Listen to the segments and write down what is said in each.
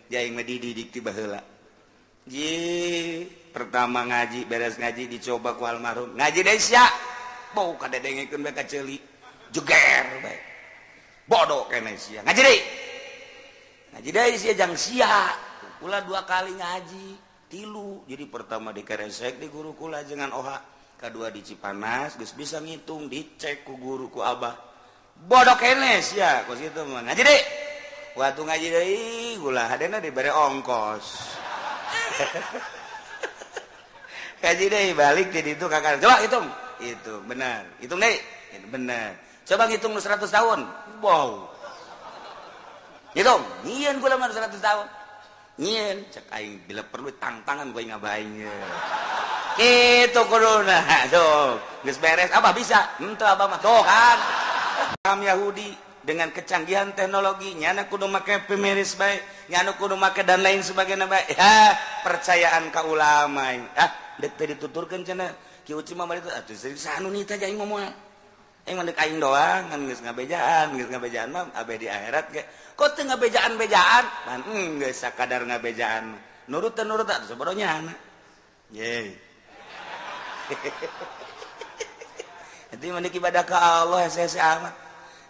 Jaing mah dididik ti baheula. Ji, pertama ngaji, beres ngaji dicoba ku almarhum. Ngaji deui sia. Bau kadedengekeun bae ka ceuli. Jeger bae. Bodoh keneh sia. Ngaji deui. Ngaji deui sia jang sia. Kula 2 kali ngaji, 3. Jadi pertama di Keresek di guru kula jangan oha. Kedua di Cipanas geus bisa ngitung, dicek ku guru ku abah. Bodoh keneh sia, kos kitu mah. Ngaji deui. Waktu ngaji deui kula hadena dibere ongkos. Ngaji deui balik di ditu kakak. Coba hitung. Itu benar. Hitung deui. Itu benar. Coba ngitung 100 tahun. Wow. Hitung. Nyieun kula mah 100 tahun. Nyieun cek aing bila perlu tangtangan gue ngabaing. Kitu kuduna. Tuh, geus beres abah bisa. Henteu abah mah tuh kan. Paham Yahudi dengan kecanggihan teknologi nyana kudu make pemiris bae, nyana kudu make dan lain sebagainya bae. Ya, percayaan ka ulama. Ah, deuk teu dituturkeun cenah. Ki Uci mah bari atuh sanu nita aing mah moal. Aing mah deuk aing doang kan geus ngabejaan mah abe di akhirat ge. Kok teu ngabejaan-bejaan? Pan geus sakadar ngabejaan. Nurut teu nurut atuh sabodo nyana. Ye. Jadi mah ibadah ka Allah hese-hese amat.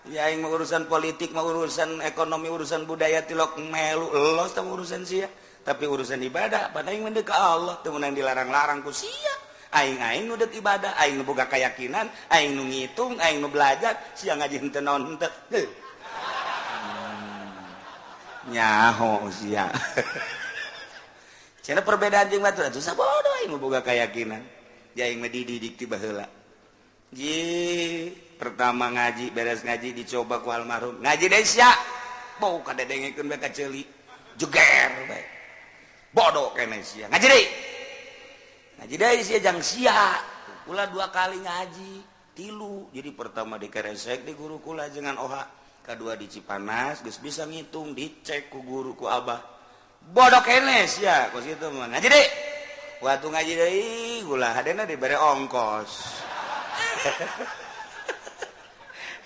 Ya aing mah urusan politik, mah urusan ekonomi, urusan budaya tilok melu los tah urusan sia. Tapi urusan ibadah pada aing mah deuk ka Allah teu meunang dilarang-larang ku sia. Aing-aing nu deuk ibadah, aing nu boga keyakinan, aing nu ngitung, aing nu belajar, sia ngaji henteu naon henteu. Heuh. Nyaho sia. Cenah perbedaan jeung batur atuh sabodo aing nu boga keyakinan. Ya aing mah dididik ti baheula. Ji, pertama ngaji, beres ngaji dicoba ku almarhum. Ngaji deui sia. Bau kadedengekeun bae ka ceuli. Jeger bae. Bodoh keneh sia. Ngaji deui. Ngaji deui sia jang sia. Kula 2 kali ngaji, 3. Jadi pertama di Keresek di guru kula jangan oha. Kedua di Cipanas geus bisa ngitung, dicek ku guru ku abah. Bodoh keneh sia kos kitu mah. Ngaji deui. Waktu ngaji deui kula hadena dibere ongkos.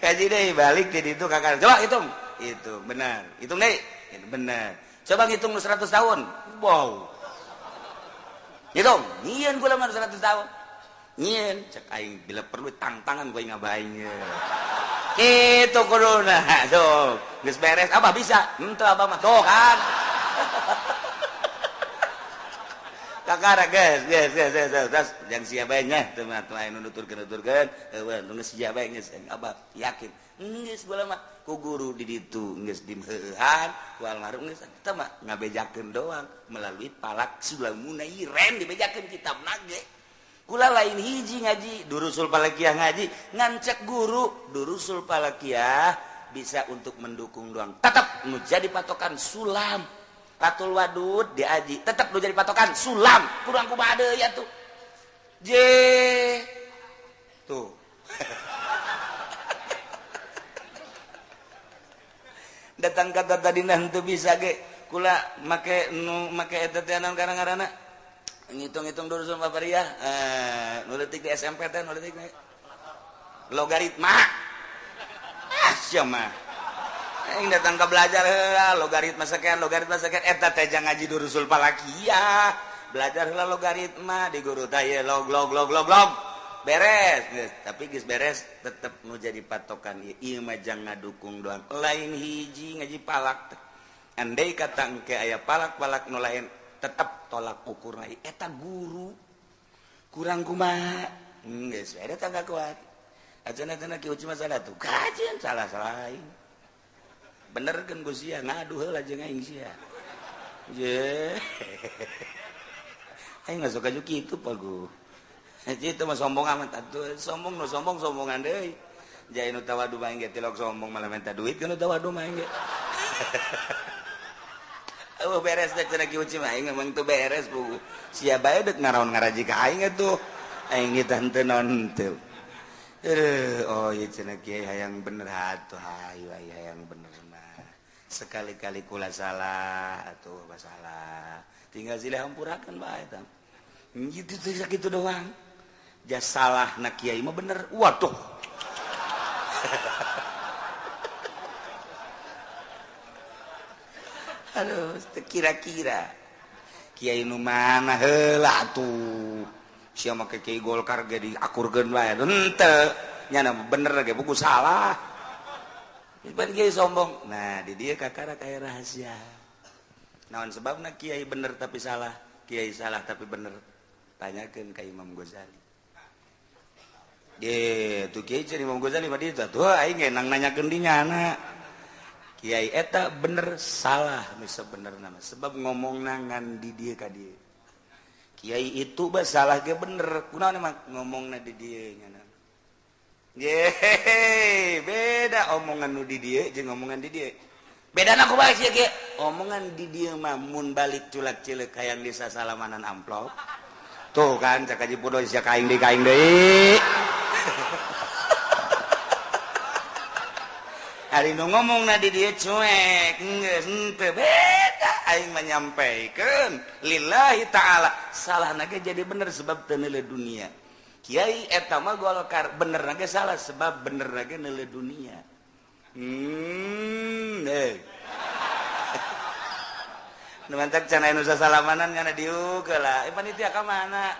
Ngaji deui balik di ditu kakak. Coba hitung. Itu benar. Hitung deui. Itu benar. Coba ngitung 100 tahun. Wow. Hitung. Nyieun kula mah 100 tahun. Nyieun cek aing bila perlu tangtangan gue ngabaing. Kitu kuduna. Tuh, geus beres abah bisa. Henteu abah mah tuh kan. Kakara geus geus geus geus geus jang sia bae nya teu mah lain nu nuturkeun-nuturkeun heueuh nu geus sia bae geus abah yakin geus bola mah ku guru di ditu geus dimheueuhan ku almarhum geus eta mah ngabejakeun doang melalui palak Sulamunairen dibejakeun kitabna ge kula lain hiji ngaji durusul falakiyah ngaji ngancek guru durusul falakiyah bisa untuk mendukung doang tetap nu jadi patokan sulam Fathul Wadud diaji tetap nu jadi patokan sulam kurang kumaha deui atuh je tuh datang kata tadi henteu bisa ge kula make nu make eta teh naon ngaranna ngitung-ngitung durusul papariyah nu leutik di SMP teh nu leutik logaritma ah sia mah aing datang ke belajar heula logaritma sekian eta teh jang ngaji durusul falakiyah belajar heula logaritma di guru teh ye log log log log log beres geus tapi geus beres tetep nu jadi patokan ieu mah jang ngadukung doang lain hiji ngaji palak teh andai kata engke aya palak-palak nu lain tetep tolak ukurna eta guru kurang kumaha geus we datang ka kuat acan-acan ki uci masalah tuh kajian salah-salah aing bener kan gue sia ngadu heula jeung aing sia ye aing mah sok aju kitu pa gu itu mah sombong amat atuh sombong nu sombong sombongan deui jai nu tawadu mah ge tilok sombong malah minta duit kan nu tawadu mah ge eueuh beres teh cenah ki uci mah aing memang teu beres pugu sia bae deuk ngaraon ngaraji ka aing atuh aing ge teh henteu naon henteu oh ieu cenah kiai hayang bener atuh hayu hayang bener mah sekali-kali kula salah atuh masalah tinggal silih hampurakeun bae tah gitu teh sakitu doang jas salah na kiai mah bener waduh Aduh, kira-kira kiai nu mana heula atuh. Sia make kiai Golkar ge diakurkeun wae. Henteu, nyana bener ge buku salah. Pan kiai sombong. Nah, di dieu kakara aya rahasia. Naon sebabna kiai bener tapi salah, kiai salah tapi bener? Tanyakeun ka Imam Ghazali. Ge, tuh kiai cenah Imam Ghazali mah dieu tuh aing ge nang nanyakeun di nyana. Kiai eta bener salah nu sabenerna mah sebab ngomongna ngan di dieu ka dieu. Kiai itu bah salah ge bener, kunaon emang ngomongna di dieu nyana. Ye, beda omongan nu di dieu jeung omongan di dieu. Bedana kumaha sia ge? Omongan di dieu mah mun balik culak cileuk hayang disasalamanan amplop. Tuh kan cak Haji Pudo sia ka aing deui ka aing deui. Ari nu ngomongna di dieu cuek, geus henteu beda aing menyampaikan lillahi ta'ala. Salahna ge jadi bener sebab teu neuleuh dunia. Kiai eta mah Golkar benerna ge salah sebab benerna ge neuleuh dunia. Nu mantak can aya nu sasalamanan ngana diuk heula. Panitia ka mana?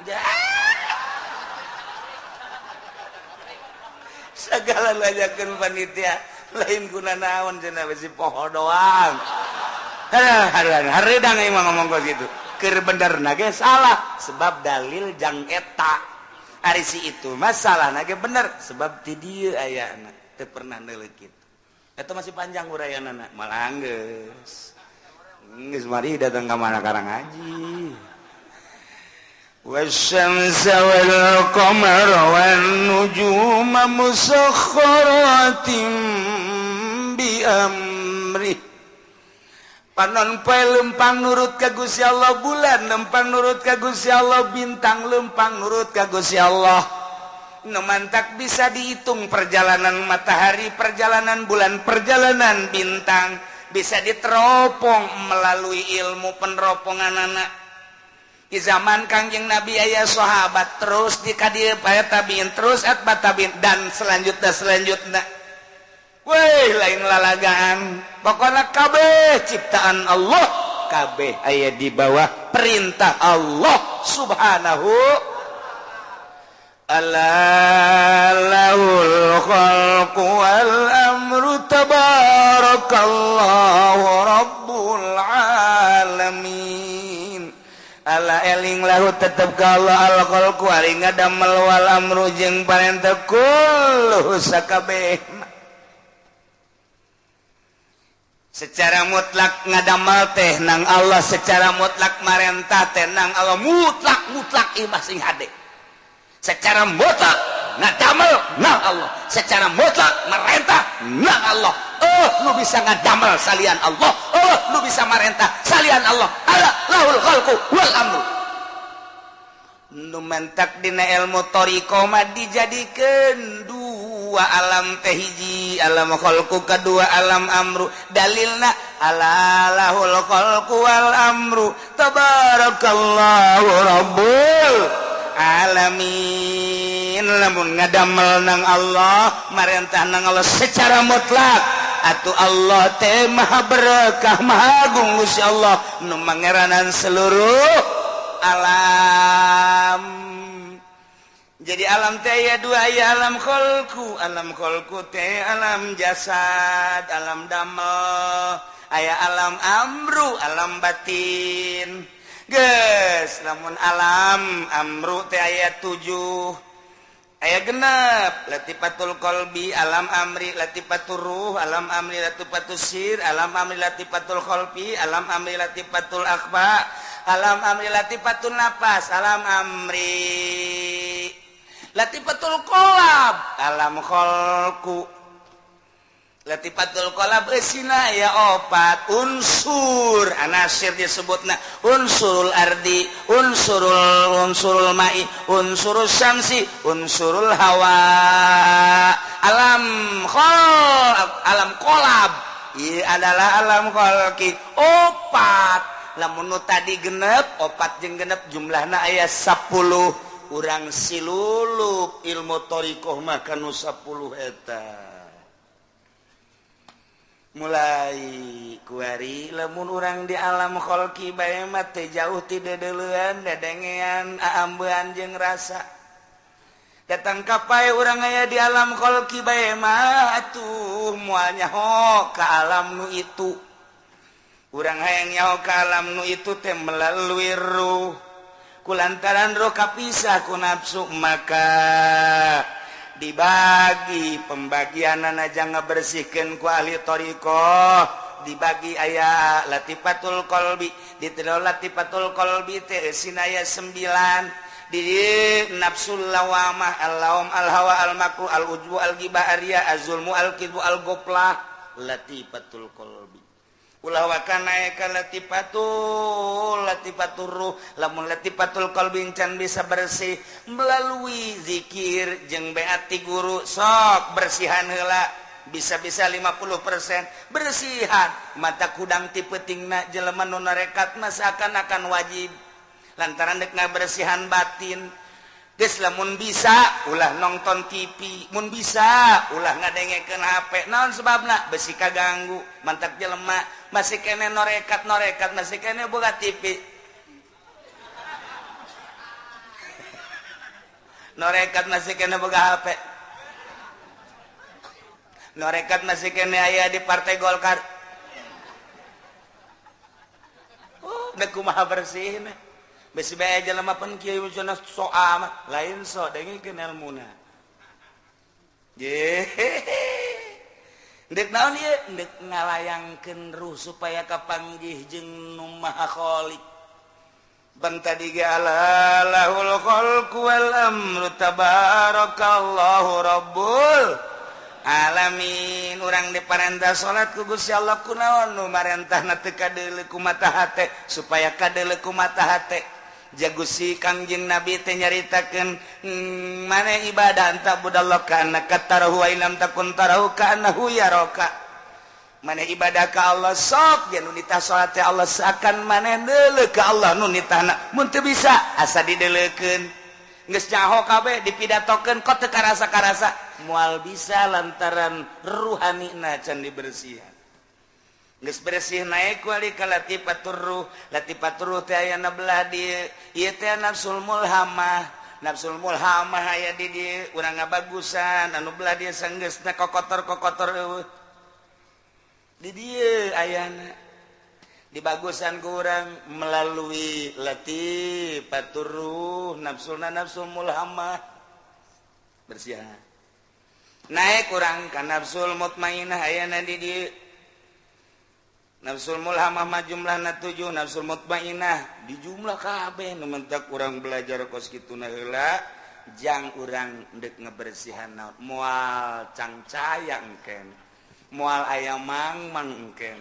Segala nanyakeun panitia lain guna naon cenah besi poho doang. Hareudang aing mah ngomong kos kitu. Keur benerna ge salah sebab dalil jang eta. Ari si itu mah salahna ge bener sebab ti dieu ayana teu pernah neuleuh kitu. Eta masih panjang uraianana, malah geus. Geus mari datang ka mana karang haji. Wasyamsa wal qamara wan nujuma musakhkharatin bi amri. Panon poe lempang nurut ka Gusti Allah, bulan lempang nurut ka Gusti Allah, bintang lempang nurut ka Gusti Allah. Nu mantak bisa dihitung perjalanan matahari, perjalanan bulan, perjalanan bintang, bisa diteropong melalui ilmu peneropongan anak. Di zaman Kangjeng Nabi aya sahabat terus di kadieu aya tabiin terus atba tabiin dan selanjutnya selanjutnya. Weh lain lalagaan, pokoknya kabeh ciptaan Allah kabeh aya di bawah perintah Allah Subhanahu. Ala lahul khalqu wal amru tabarakallahu rabbul alamin. Ala eling lahu tetep ka Allah al khalqu ari ngadamel wal amru jeung parentah kulluhu sakabeh. Secara mutlak ngadamel teh nang Allah, secara mutlak marentah teh nang Allah, mutlak mutlak imah sing hade. Secara mutlak ngadamel nang Allah, secara mutlak marentah nang Allah. Oh, lu bisa ngadamel salian Allah, oh, lu bisa marentah salian Allah. Ala lahul khalqu wal amru. Nu mentak dina ilmu thariqah mah dijadikeun dua alam teh hiji, alam khalqu kadua alam amru. Dalilna ala lahul khalqu wal amru tabarakallahu rabbul alamin. Lamun ngadamel nang Allah, marentah nang Allah secara mutlak, atuh Allah teh maha berkah, maha agung Gusti Allah nu mangeranan seluruh alam. Jadi alam teh aya dua, aya alam khalqu, alam khalqu teh alam jasad, alam damel, aya alam amru, alam batin. Geus lamun alam amru teh aya 7, aya genep, latifatul qalbi alam amri, latifatur ruh alam amri, latifatus sir alam amri, latifatul khalfi alam amri, latifatul akhfa alam amri, latifatul nafas alam amri, latifatul qalb alam khalqu. Latifatul qalb eusina ya opat unsur anasir disebutna, unsurul ardi, unsurul ma'i, unsurul syamsi, unsurul hawa. Alam khalq, alam qalb ieu adalah alam khalqi opat. Lamun nu tadi genep, opat jeung genep jumlahna aya 10. Urang silulup ilmu thariqah mah kanu 10 eta. Mulai kuari lamun urang di alam kholqi bae mah teu jauh ti deudeuleun dedengean aambean jeung rasa. Datang kapai urang aya di alam kholqi bae mah atuh moal nyaho ka alam nu itu. Urang hayang nyaho ka alam nu itu teh melalui ruh. Kulantaran ruh kapisah ku nafsu maka dibagi pembagianana aja ngabersihkeun ku ahli thariqah, dibagi aya latifatul qalbi, ditelo latifatul qalbi teh eusina aya 9 di nafsul lawamah, al-laum, al-hawa, al-makru, al-ujbu, al-ghibah, ar-riya, az-zulmu, al-kidbu, al-ghaflah, latifatul qalbi. Ulah waka naik ka latifatul latifatur ruh, lamun latifatul qalbi can bisa bersih melalui zikir jeung beat ti guru sok bersihan heula bisa-bisa 50% bersihan mata kudang ti peutingna jelema nu narekat mah seakan-akan wajib lantaran dek ngabersihan batin. Geus lamun bisa ulah nonton TV, mun bisa ulah ngadengekeun HP, naon sebabna besi kaganggu mantak jelema masih kene norekat-norekat masih kene boga TV. Norekat masih kene boga HP. Norekat masih kene aya di Partai Golkar. Oh, dek kumaha bersihna. Besi bae jelema pan kieu cenah so amat, lain so dengekeun elmuna. Ndek naon ieu? Ndek ngalayangkeun ruh supaya kapanggih jeung nu Maha Khalik. Ban tadi ge alalahul khalqu wal amru tabarakallahu rabbul alamin. Urang diparentah salat ku Gusti Allah kunaon nu marentahna teu kadeuleu ku mata hate supaya kadeuleu ku mata hate. Jagusi Kangjeng Nabi teh nyaritakeun mana ibadah anta budallah kana katarahu wa ilam takun tarahu kanahu yaraka. Mana ibadah ka Allah sok ya nu nitah salat teh Allah seakan maneh deuleu ka Allah nu nitahna. Mun teu bisa asa dideuleukeun. Geus nyaho kabeh dipidatokeun kok teu karasa-karasa moal bisa lantaran ruhanina can dibersihan. Geus bersih naik wali ka latifatur ruh, latifatur ruh teh ayana belah dieu, ieu teh nafsul mulhamah, nafsul mulhamah aya di dieu urang ngabagusan anu belah dieu sanggeusna kokotor-kokotor eueuh. Di dieu ayana dibagusan ku urang melalui latifatur ruh, nafsulna nafsul mulhamah bersihan. Naik urang ka nafsul mutmainah ayana di dieu. Nafsul mulhamah mah jumlahna 7, nafsul mutmainah di jumlah kabeh nu mentak urang belajar kos kituna heula jang urang deuk ngebersihan naon moal cangcaya engken moal aya mangmang engken.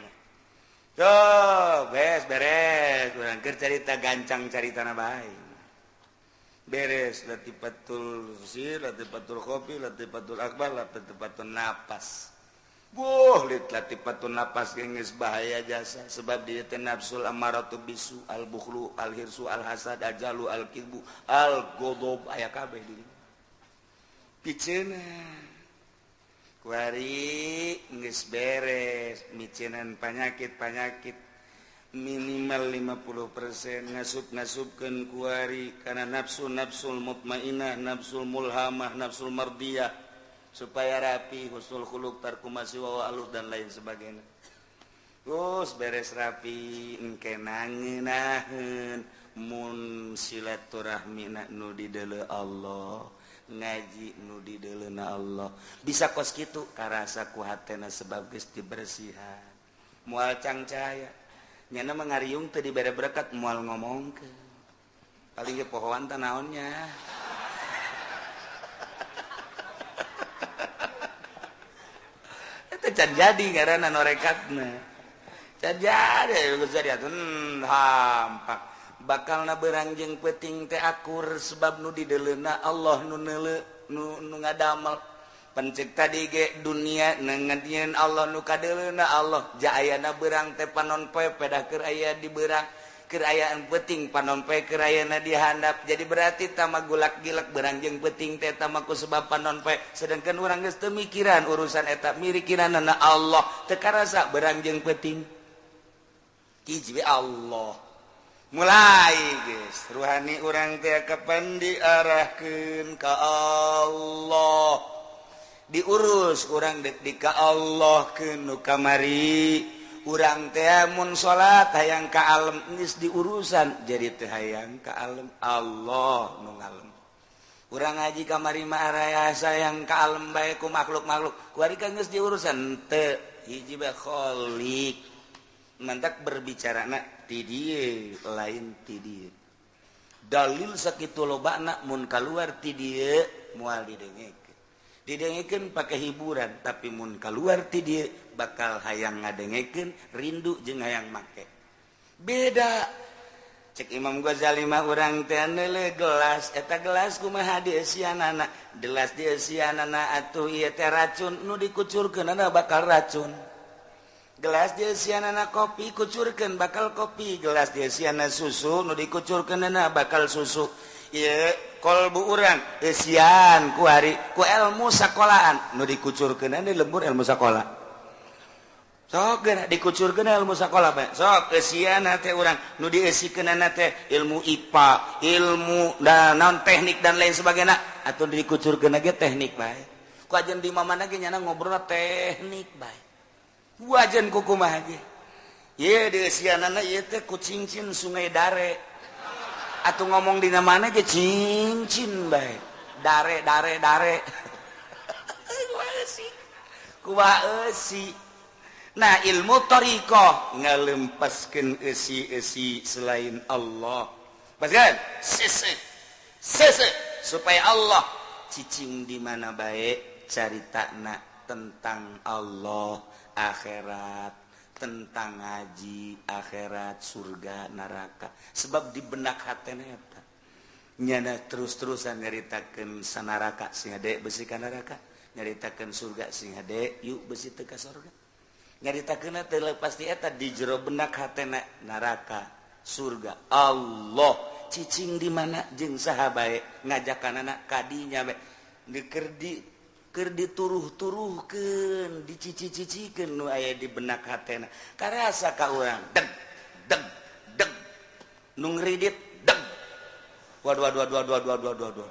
Tuh beres beres urang keur carita gancang caritana bae. Beres latifatul sir, latifatul khofi, latifatul akbar, latifatul napas. Buh, latifatun napas geus bahaya jasa sebab dia teh nafsul amaratu bisu, al bukhlu, al hirsu, al hasad, al jalu, al kidbu, al ghadab aya kabeh di dieu. Piceuna kuari geus beres miceunan panyakit-panyakit minimal 50% ngasup-ngasupkeun kuari kana nafsu nafsul mutmainah, nafsul mulhamah, nafsul mardiyah supaya rapi, husnul khuluq, tarku masiwa wa aluf dan lain sebagainya. Terus beres rapi engke nangeunaheun mun silaturahmi nu dideuleu Allah, ngaji nu dideuleuna Allah. Bisa kos kitu karasa ku hatena sebab geus dibersihan. Moal cangcaya. Nyana mah ngariung teu dibere berkat moal ngomongkeun. Paling ge pohoan tah naonnya. Itu can jadi ngaranna norekatna. Can jadi geus jadi atuh hampak. Bakalna beurang jeung peuting teh akur sebab nu dideuleuna Allah nu neuleu nu ngadamel. Pencek tadi ge dunia ngeudieun Allah nu kadeuleuna Allah. Ja ayana beurang teh panon poe pedah keur aya di beurang. Keur ayaan peuting panon poe keur ayana dihandap. Jadi berarti tama gulak gilak beurang jeung peuting teh tama ku sebab panon poe. Sedangkan urang geus teu mikiran urusan eta, mikiranana Allah, teu karasa beurang jeung peuting. Hiji we Allah. Mulai geus ruhani urang teh kapan diarahkeun ka Allah. Diurus urang dek di ka Allah keun nu kamari. Urang teh mun salat hayang ka alem geus diurusan jadi teh hayang ka alem Allah nu ngalem. Urang ngaji kamari mah araya sayang ka alem bae ku makhluk-makhluk. Kuari kan geus diurusan teu hiji bae kholiq. Mantak berbicarana ti dieu lain ti dieu. Dalil sakitu lobana mun kaluar ti dieu moal didengekeun. Didengekeun pake hiburan, tapi mun kaluar ti dieu bakal hayang ngadengekeun, rindu jeung hayang make. Beda. Cek Imam Ghazali mah urang teh neuleuh gelas, eta gelas kumaha dieusianana? Gelas dieusianana atuh ieu teh racun, nu dikucurkeunana bakal racun. Gelas dieusianana kopi, kucurkeun bakal kopi. Gelas dieusianana susu, nu dikucurkeunana bakal susu. Ieu kolbu urang eusian ku hari ku ilmu sakolaan, nu dikucurkeunana lembur ilmu sakola. Sok geura dikucurkeun ilmu sakola bae. Sok eusian teh urang nu dieusikeunana teh ilmu IPA, ilmu dan naon teknik dan lain sebagainya, atuh dikucurkeun ge teknik bae. Ku ajen di mamana ge nyana ngobrol teknik bae. Wajan ku kumaha ge. Ieu dieusianana ieu teh ku cincin Sungai Dare. Atuh ngomong dina mana ge cincin bae. Dare dare dare. Kumaha eusi. Nah ilmu thariqah ngalempaskeun eusi-eusi selain Allah. Paskeun? Sese. Sese supaya Allah cicing di mana bae caritana tentang Allah, akhirat, tentang ngaji, akhirat, surga, neraka. Sebab di benak hatena eta nyana terus-terusan nyaritakeun sanaraka sing hade besi ka neraka, nyaritakeun surga sing hade yuk besi teu ka surga. Nyaritakeun teh pasti eta di jero benak hatena neraka, surga, Allah. Cicing di mana jeung saha bae ngajakanana kadinya bae keur dituruh-turuhkeun, dicici-cicikeun nu aya di benak hatena. Karasa ka urang deg deg deg nu ngridit deg. Waduh waduh waduh waduh waduh waduh waduh.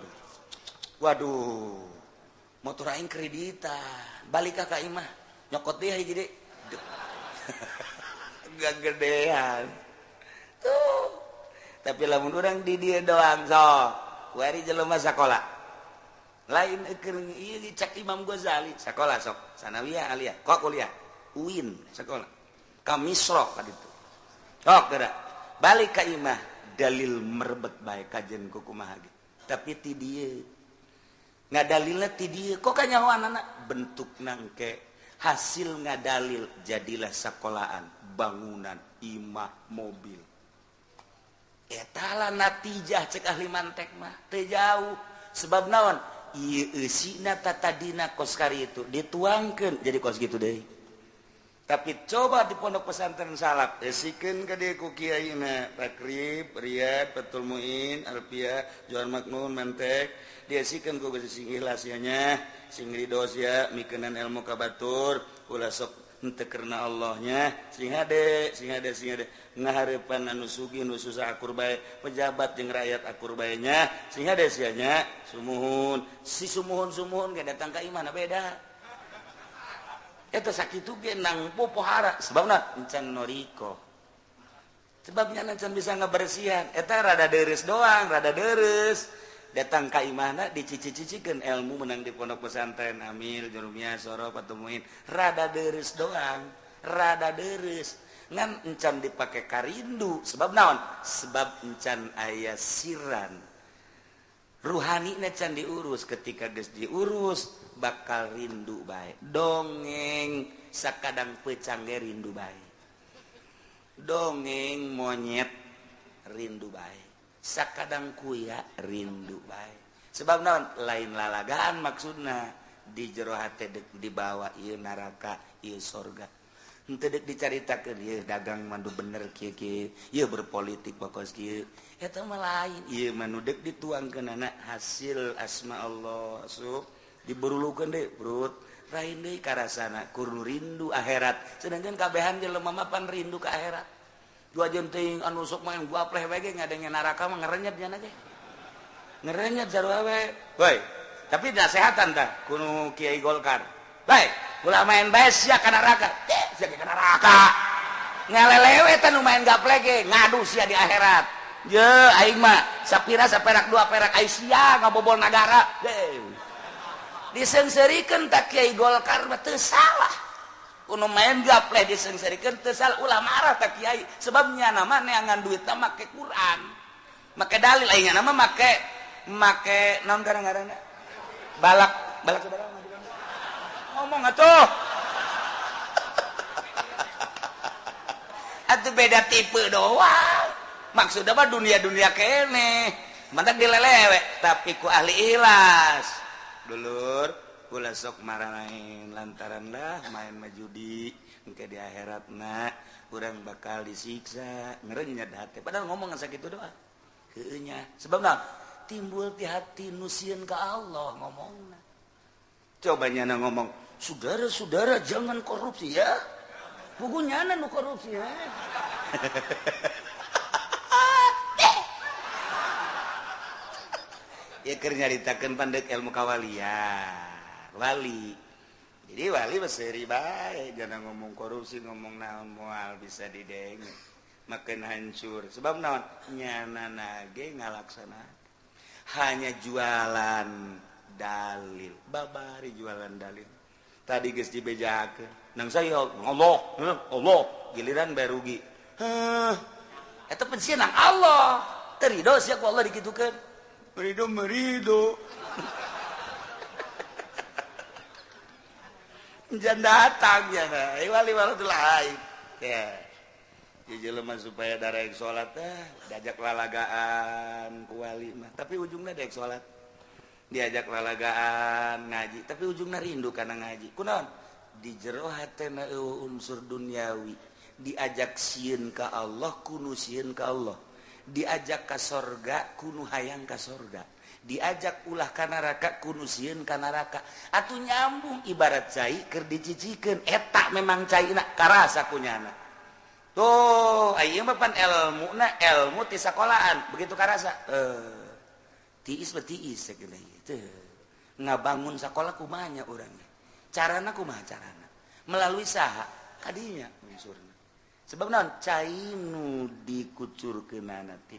Waduh. Motor aing kreditan. Balik ka imah nyokot deui hiji deui. Gagedean. Tuh. Tapi lamun urang di dieu doang sok. Kuari jelema sakola. Lain keur ieu cak Imam Ghazali sakola sok sanawiyah aliyah kok kuliah UIN sakola ka Misra ka ditu sok geura balik ka imah dalil merebet bae kajen ku kumaha ge tapi ti dieu ngadalilna ti dieu kok kanyahoanana bentuk nangke hasil ngadalil jadilah sakolaan bangunan imah mobil eta lah natijah cek ahli mantek mah teu jauh sebab naon ieu eusina tatadina kos kari itu dituangkeun jadi kos gitu deui. Tapi coba di pondok pesantren salaf eusikeun ka dieu ku kiaina Takrib, Riyad, Fathul Muin, Alfiyah, Johar Maknun, Mantek diesikeun ku geus sing ikhlas nya, sing ridho sia mikeunan ilmu ka batur ulah sok henteu karena Allahnya sing hade sing hade sing hade ngahareupan anu sugih nu susah akur bae pejabat jeung rakyat akur bae nya sing hade sia nya sumuhun si sumuhun sumuhun ge datang ka imahna beda eta sakitu ge nang popohara sebabna encan noriko sebabnya encan bisa ngabersihan eta rada deres doang rada deres datang ka imahna dicici-cicikeun ilmu menang di pondok pesantren amil jurumiyah sorof atumuin rada deres doang rada deres ngan encan dipake karindu sebab naon sebab encan aya siran ruhani na can diurus ketika geus diurus bakal rindu bae dongeng sakadang pecang ge rindu bae dongeng monyet rindu bae sakadang kuya rindu bae sebab naon lain lalagaan maksudna di jero hate dibawa ieu neraka ieu sorga Henteu deuk dicaritakeun ieu dagang mah bener kieu kieu, ieu berpolitik pokos kieu. Eta mah lain, ieu mah nu deuk dituangkeunana hasil asma Allah. Asup diberulukeun deui, brut. Lain deui karasana kur rindu akhirat. Sedangkan kabehan jelema mah pan rindu ka akhirat. Dua jenting anu sok main gapleh we ge ngadenge neraka mah ngerenyet nya ge. Ngerenyet sarua we. Woi, tapi nasehatan tah kuno Kiai Golkar. Baik, ulah main bae sia ka neraka. Sia ka neraka. Ngalelewe teh nu main gapleh ge ngadu sia di akhirat. Ye, aing mah sapira saperak dua perak ai sia ngabobol nagara. Deh. Disengserikeun tak Kiai Golkar mah teu salah. Kuno main gapleh disengserikeun teu salah, ulah marah tak Kiai sebab nyana mah neangan duitna make Quran. Make dalil aing mah make make naon ngaranna? Balak, balak saudara ngomong atuh. Atuh beda tipe doang. Maksudna mah dunia-dunia keneh. Mantak dilelewe tapi ku ahli ikhlas. Dulur ulah sok marah-marahin lantaran lah main mah judi engke di akhiratna urang bakal disiksa ngerenyet hati padahal ngomong sakitu doang heueuh nya sebab naon timbul ti hati nu sieun ka Allah ngomongna coba nyana ngomong saudara-saudara jangan korupsi ya puguh nyana nu korupsi ya. Ya keur nyaritakeun pandek ilmu kawalian wali. Jadi wali mah seuri bae jangan ngomong korupsi ngomong naon moal bisa didenge makin hancur sebab naon nyana nage ngalaksana hanya jualan dalil babari jualan dalil tadi geus dibejakeun nang saya Allah Allah giliran bae rugi heuh eta pensiun nang Allah teu ridho sia ku Allah dikitukeun merido merido jangan datang ya wali wali ya jelema supaya darek salat teh diajak lalagaan ku wali mah tapi ujungna daek salat diajak lalagaan ngaji tapi ujungna rindu kana ngaji kunaon di jero hatena eueuh unsur duniawi diajak sieun ka Allah kunu sieun ka Allah diajak ka sorga kunu hayang ka sorga diajak ulah ka neraka kunu sieun ka neraka atuh nyambung ibarat cai keur dicicikeun eta memang caina karasa kunyana tuh ieu mah pan elmuna elmu ti sakolaan begitu karasa tiis mah tiis sakeuna ieu teh ngabangun sakola kumaha nya urang carana kumaha carana melalui saha kadinya unsurna sebab naon cai nu dikucurkeunana ti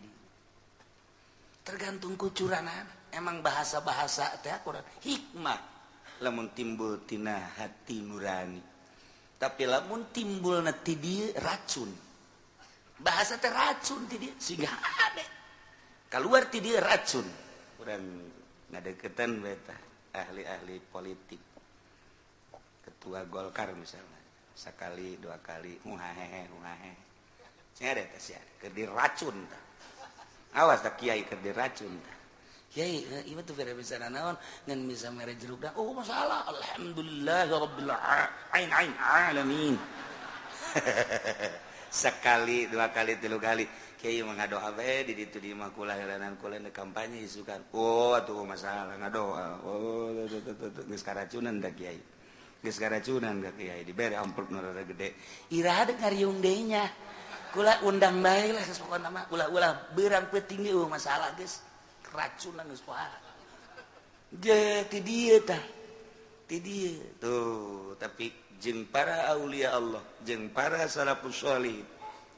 tergantung kucuranana emang bahasa-bahasa teh Quran hikmah lamun timbul tina hati nurani tapi lamun timbulna ti dieu racun bahasa teh racun ti dieu sehingga ade kaluar ti dieu racun urang ngadeukeutan we tah ahli-ahli politik ketua Golkar misalnya sekali dua kali muhahehe muhahehe sia ada teh sia keur diracun tah awas tah kiai keur diracun tah kiai ieu teh bere bisa naon ngan bisa mere jeruk dah oh masalah alhamdulillah rabbil ain ain alamin sekali dua kali tilu kali kiai mah ngadoa bae di ditu di imah kula helanan kula di kampanye isukan oh atuh masalah ngadoa oh geus karacunan tah kiai geus karacunan ka kiai dibere amplop nu rada gede iraha deuk ngariung deui nya kula undang bae lah geus pokona mah ulah-ulah beurang peuting ge eueuh masalah geus keracunan geus poho ge ti dieu tah ti dieu tuh tapi jeung para aulia Allah jeung para salafus sholih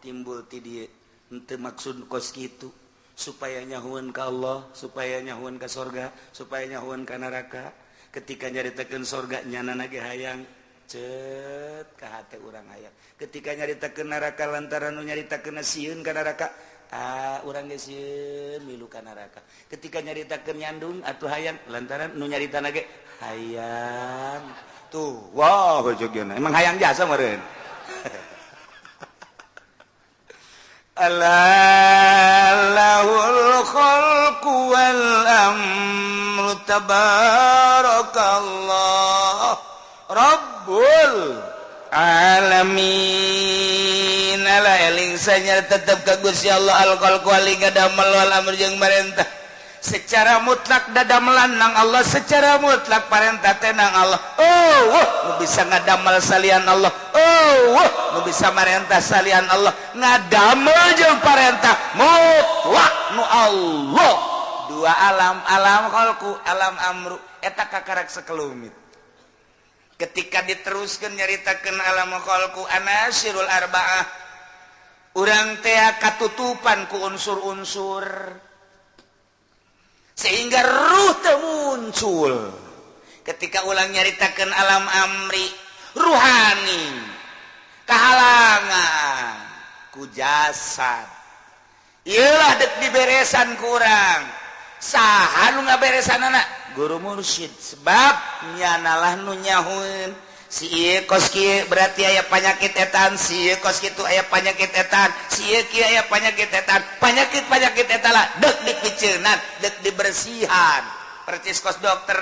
timbul ti dieu henteu maksud kos kitu supaya nyahueun ka Allah supaya nyahueun ka sorga supaya nyahueun ka neraka ketika nyaritakeun sorga nyana ge hayang cet ka hate urang hayang ketika nyaritakeun neraka lantaran nu nyaritakeun sieun ka neraka ah urang ge sieun milu ka neraka ketika nyaritakeun nyandung atuh hayang lantaran nu nyaritana ge hayang tuh wow jogeuna emang hayang jasa meureun Allahul khalqu wal amru tabarakallah rabbul alamin. Ala eling sanya tetep ka Gusti Allah al-khalqu ngadamel wal amr jeung marentah. Secara mutlak dadamelan nang Allah, secara mutlak parentah teh nang Allah. Oh, nu bisa ngadamel salian Allah. Oh, nu bisa marentah salian Allah. Ngadamel jeung parentah mutlak nu Allah. Dua alam, alam khalqu, alam amru, eta kakarak sekelumit. Ketika diteruskan nyaritakeun alam khalqu anasirul arba'ah, urang teh katutupan ku unsur-unsur sehingga ruh teu muncul. Ketika ulang nyaritakeun alam amri, ruhani kahalangan ku jasad. Iyalah dek diberesan kurang. Saha nu ngaberesanana? Guru mursyid, sebab nyanalah nu nyahueun si ieu kos kieu berarti aya panyakit etan, si ieu kos kitu aya panyakit etan, si ieu kieu aya panyakit etan, panyakit-panyakit eta lah dek dipiceunan, dek dibersihan. Percis kos dokter,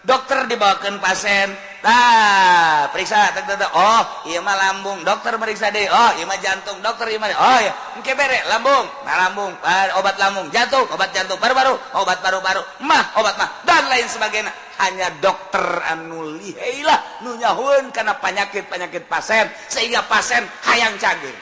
dokter dibawakeun pasien, tah periksa tek tek, oh ieu mah lambung, dokter meriksa deui, oh ieu mah jantung, dokter ieu mah, oh ya engke bere lambung, nah lambung, obat lambung, jantung, obat jantung, paru-paru, obat paru-paru, mah obat mah, dan lain sebagainya. Hanya dokter anu lihai lah nu nyahueun kana penyakit-penyakit pasien sehingga pasien hayang cager.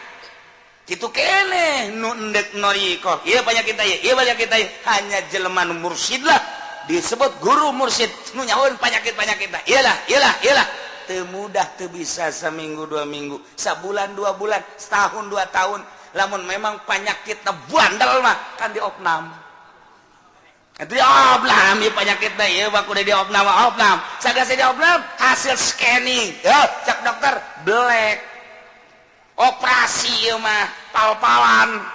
Kitu keneh nu endek noriko, ieu penyakit ieu, ieu penyakit ieu, hanya jelema nu mursyid lah disebut guru mursyid nu nyahueun penyakit-penyakit. Iyalah, iyalah, iyalah. Teu mudah, teu bisa seminggu 2 minggu, sabulan 2 bulan, setahun 2 tahun. Lamun memang penyakitna bandel mah kan diopnam. Itu diopnam ieu penyakitna ieu mah kudu diopnam, opnam. Sagase diopnam hasil scanning. Yo, cak dokter black. Operasi ieu mah pal-palan.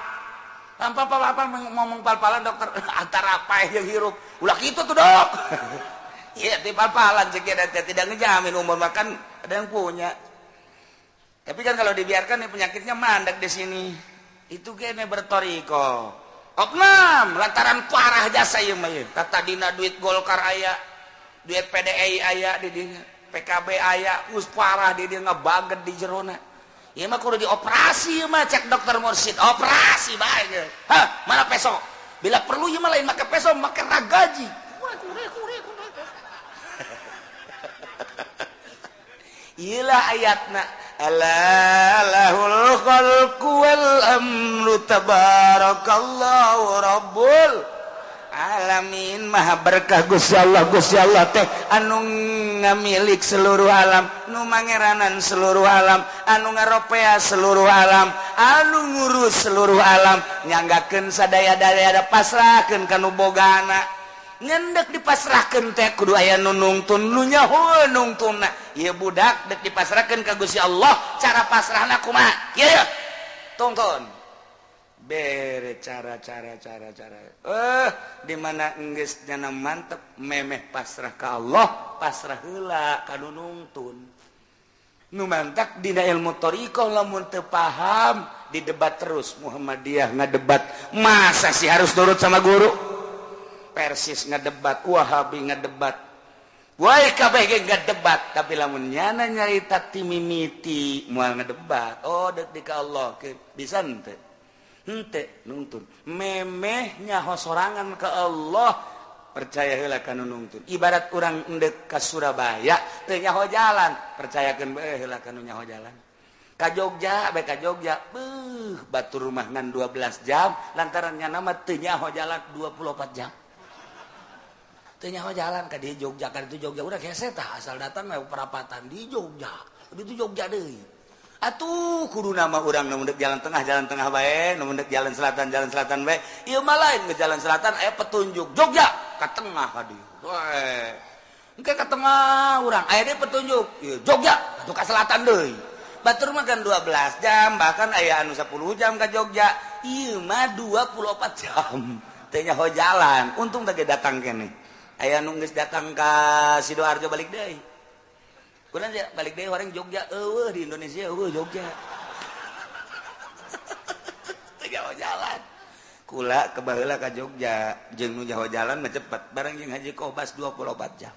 Pal-palan ngomong pal-palan dokter antara apa yang hirup. Ulah kitu tuh, Dok. Iya, di pal-palan cek tidak ngejamin umur makan ada yang punya. Tapi kan kalau dibiarkan nih penyakitnya mandek di sini. Itu kene bertoriko. Opnam lantaran parah jasa ieu mah ieu. Tadina duit Golkar aya, duit PDI aya di dinya, PKB aya, geus parah di dieu ngebaget di jerona. Ieu mah kudu dioperasi ieu mah cek dokter mursyid, operasi bae. Hah, mana peso? Bila perlu ieu mah lain make peso, make ragaji. Iyalah ayatna ala lahul khalqu wal amru tabarakallahu rabbul alamin. Maha berkah Gusti Allah, Gusti Allah teh anu ngamilik seluruh alam, nu mangeranan seluruh alam, anu ngaropea seluruh alam, anu ngurus seluruh alam, nyanggakeun sadaya-daya pasrahkeun ka nu bogana. Ngendek dipasrahkeun teh kudu aya nu nungtun, nu nyaho nungtunna. Ieu budak dek dipasrahkeun ka Gusti Allah, cara pasrahna kumaha? Kieu yeuh. Tungtun. Bere cara cara cara cara. Di mana enggeus nyana mantep memeh pasrah ka Allah, pasrah heula ka nu nungtun. Nu mantak dina ilmu thariqah lamun teu paham didebat terus. Muhammadiyah ngadebat, masa sih harus nurut sama guru? Persis ngedebat, Wahabi ngedebat, woi kabeh ge ngedebat, tapi lamun nyana nyarita ti mimiti moal ngedebat. Oh dek di ka Allah ke bisa henteu, henteu nungtun memeh nyaho sorangan ke Allah, percaya heula ka nu nungtun. Ibarat urang endek ka Surabaya teu nyaho jalan, percayakeun bae heula ka nu nyaho jalan. Ka Jogja bae ka Jogja, beuh batur rumah ngan 12 jam lantaran nyana mah teu nyaho jalan 24 jam. Teu nyaho jalan ka di Jogja, ka itu Jogja udah hese tah asal datang mah perapatan di Jogja. Di itu Jogja deui. Atuh kudu nama urang nu mendek jalan tengah bae, nu mendek jalan selatan bae. Ieu mah lain ke jalan selatan aya petunjuk Jogja ka tengah ka dieu. Weh. Engke ka tengah urang aya deui petunjuk ieu Jogja atuh ka selatan deui. Batur mah kan 12 jam, bahkan aya anu 10 jam ka Jogja. Ieu mah 24 jam. Teu nyaho jalan, untung teh datang keneh. Aya nu geus datang ka Sidoarjo balik deui. Kunaon balik deui orang Jogja eueuh di Indonesia eueuh Jogja. Teu nyaho jalan. Kula ke baheula ka Jogja jeung nu nyaho jalan mah cepet, bareng jeung Haji Kobas 24 jam.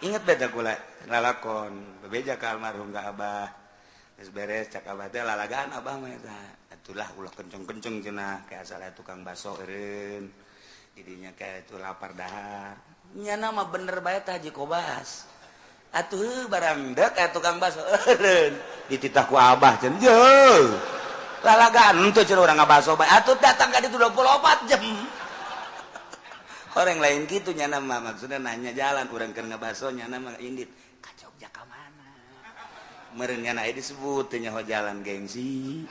Inget beda kula lalakon bebeja ka almarhum ka abah. Geus beres, cak abah teh lalagaan abah mah eta. Atulah ulah kenceng-kenceng cenah, kayak asal tukang baso eureun. Didinya kayak itu lapar dahar. Nyana mah bener bae tah Haji Kobas. Atuh barang dek kayak tukang baso eureun. Dititah ku abah cenah. Jeuh. Lalagaan tuh cenah urang ngabaso bae. Atuh datang ka ditu 24 jam. Orang lain gitu nyana mah, maksudnya nanya jalan urang keur ngabaso, nyana mah indit ka Jogja ka mana meureun. Nyana aya disebut teu nyaho jalan, gengsi.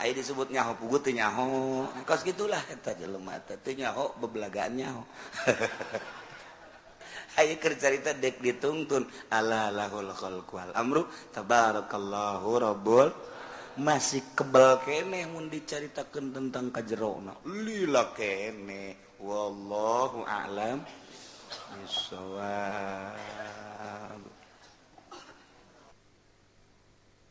Aya disebut nyaho puguh teu nyaho. Kos gitulah eta jelema teh, teu nyaho bebelagaan nyaho. Aya keur carita dek ditungtun ala lahul khalqu wal amru tabarakallahu rabbul, masih kebal keneh mun dicaritakeun tentang kajerona, lila keneh. Wallahu a'lam bishawab.